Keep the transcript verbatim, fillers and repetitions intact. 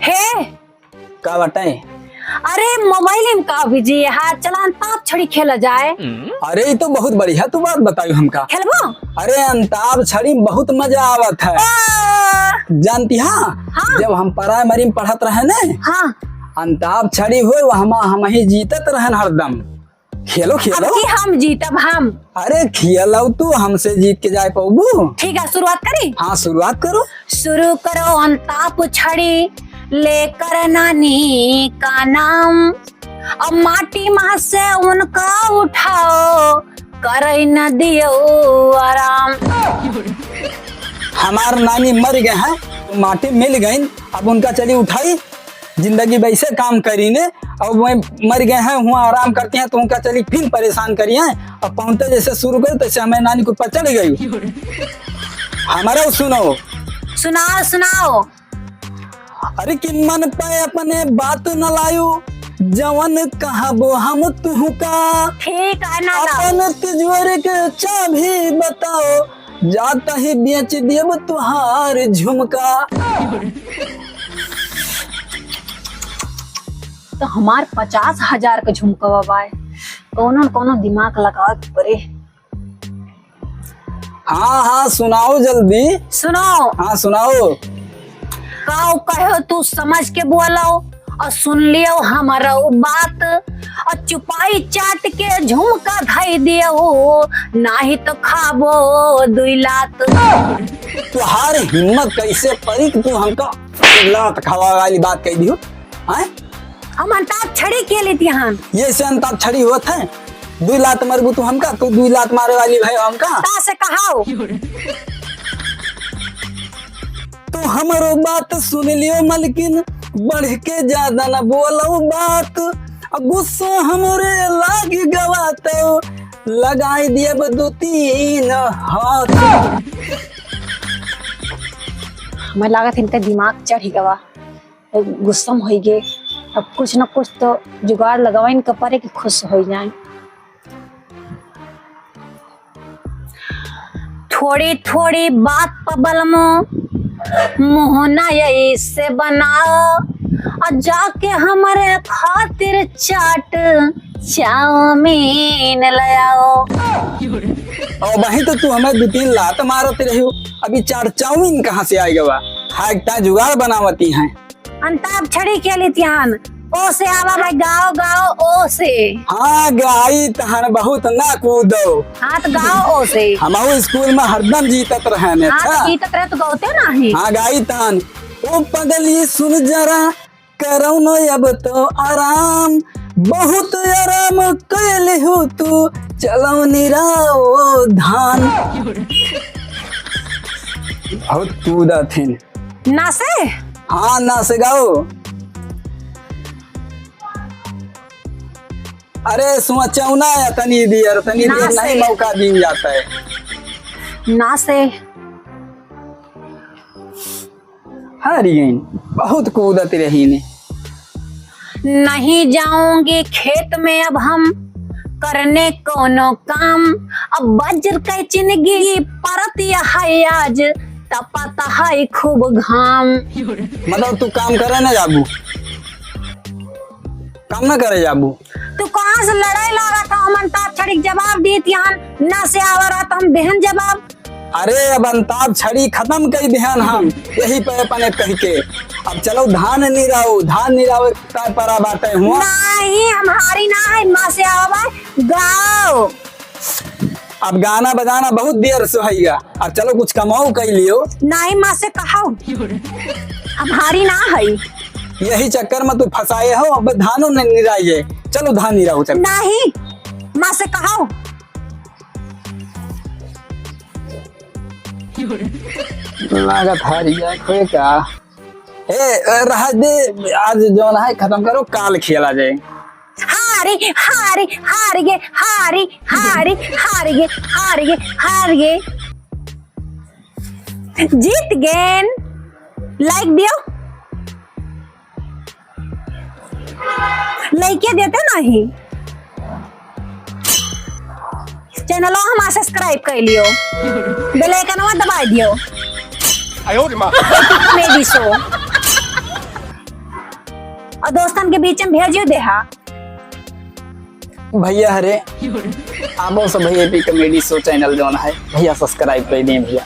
हे, का बटाई? अरे, मोबाइल में का बिजी है? चला अंताक्षरी खेला जाए। अरे, ई तो बहुत बढ़िया तू बात बताई हमका। खेलबो? अरे, अंताक्षरी में बहुत मजा आवत है। आ! जानती हाँ? हाँ। जब हम प्राइमरी में पढ़त रहे ने, हाँ। अंताक्षरी होए, वहमा हम ही जीतत रहन हरदम। खेलो, खेलो। अब की हम जीतब हम। अरे खेलो, तू हमसे जीत के जाए पाबू? ठीक है, शुरुआत करी? हाँ, शुरुआत करो। शुरू करो अंताक्षरी, लेकर नानी का नाम। अब माटी मा से उनका उठाओ, करे न दियो आराम। हमार नानी मर गए हैं, तो माटी मिल गई, अब उनका चली उठाई। जिंदगी वैसे काम करी ने, अब वह मर गए हैं, हुआ आराम करती हैं, तो उनका चली फिर परेशान करी हैं। अब पहुंचते जैसे शुरू करी, तैसे हमें नानी को पचड़ गई। हमारा सुनो। सुनाओ, सुनाओ। अरे कि मन पे अपने बात न लायो, जवन कहबो हम तुहका। ठीक है, ना लाओ। अपन तिजोरी के चाबी बताओ, जाता ही बेच देब तुहार झुमका। तो हमार पचास हजार के झुमका बाय, कौनो न कौनो दिमाग लगावे के पड़े। हाँ, हाँ, सुनाओ जल्दी। सुनो। हाँ, सुनाओ। काऊ कहो तू समझ के बोलो, और सुन लियो हमारो बात, और चुपाई चाट के झुमका धई दियो, नाही तो खाबो दुई लात। तुहार हिम्मत कैसे परी कि तू हमका लात खावा वाली बात कह दियो? हैं? हम अंताक्षरी खेलित हन। ये से अंताक्षरी होत है? दुई लात मारबू तू हमका, तू दुई लात मारे वाली भय हमका। ता से कहाओ। तो हमरो बात सुन लियो मलकिन, बढ़ के ज्यादा न बोलो बात। आ गुस्सा हमरे लाग गवा तो लगाई दियब दो तीन हाथ। हमें लागत इनका दिमाग चढ़ गवा। गुस्सा में होई गे। अब कुछ न कुछ तो जुगाड़ लगावे इनका परे कि खुश हो जाए। थोड़ी थोड़ी बात प बलमो मुँह ना ऐसे बनाओ, और जाके हमरे खातिर चाट चाउमीन ले आओ। और वहीं तो तू हमें दो तीन लात मारत रही हो, अभी चाट चाउमीन कहाँ से आएगा? वा, हाय, ता जुगाड़ बनावती हैं। अंताक्षरी खेलित हन। ओ से आवा भाई, गाओ, गाओ, ओ से। हाँ, गाई तहन बहुत ना कूदो। हाँ, तो गाओ, ओ से। हमहू स्कूल में हरदम जीतत रहे ने, हाँ, तो अच्छा? जीतत रहे तो गौते नाही। हाँ, गाई तहन। ओ पगली सुन जरा, करौनो अब तो आराम, बहुत आराम कैले हो तू, चलो निराओ धान। बहुत कूदा थिन। नासे? हाँ, नासे गाओ। अरे, सुआ चौना है, तनी दियर, तनी दियर नासे। नहीं मौका दीन जाता है। नासे। हारी गईन, बहुत कूदत रही ने। नहीं जाऊंगी खेत में अब हम करने कोनो काम, अब बज्र के चिनगी परत है आज, तपत है खूब घाम। मतलब तू काम करे ना जाबू, काम ना करे जाबू। तू कहाँ से लड़ाई लागत हो? हम अंताक्षरी के जवाब दीत हन, ना से आवा रहा तो हम देहन जवाब। अरे अब अंताक्षरी खत्म कई देहन हम, यही पे अपने कह के। अब चलो धान निराओ, धान निराओ का परा बाटे हुआ। नहीं, हम हारी ना है, माँ से आवा गाओ। अब गाना बजाना बहुत देर से होइगा, अब चलो कुछ कमाओ कई लियो। नहीं, माँ से कहो, हम हारी ना है। यही चक्कर में तू फंसाए हो, अब धानो नहीं निराइए। चलो धान निराओ, चलो। नहीं, माँ से कहो। लागत हारी जाए खोए का। ए, रहा दे, आज जौन है खत्म करो, काल खेला जाए। हारी, हारी, हार गे, हारी, हारी, हार गे, हार गे, हार गे। जीत गेन। Like दियो। लइके देते नहीं। Channel हमार subscribe कर लियो, bell icon दबा दियो। आयो रे माँ। Comedy show। और दोस्तन के बीच में भेजियो देहा। भैया हरे, आपो सब भैया पी कॉमेडी शो चैनल जौन है भैया, सब्सक्राइब कर दिए भैया।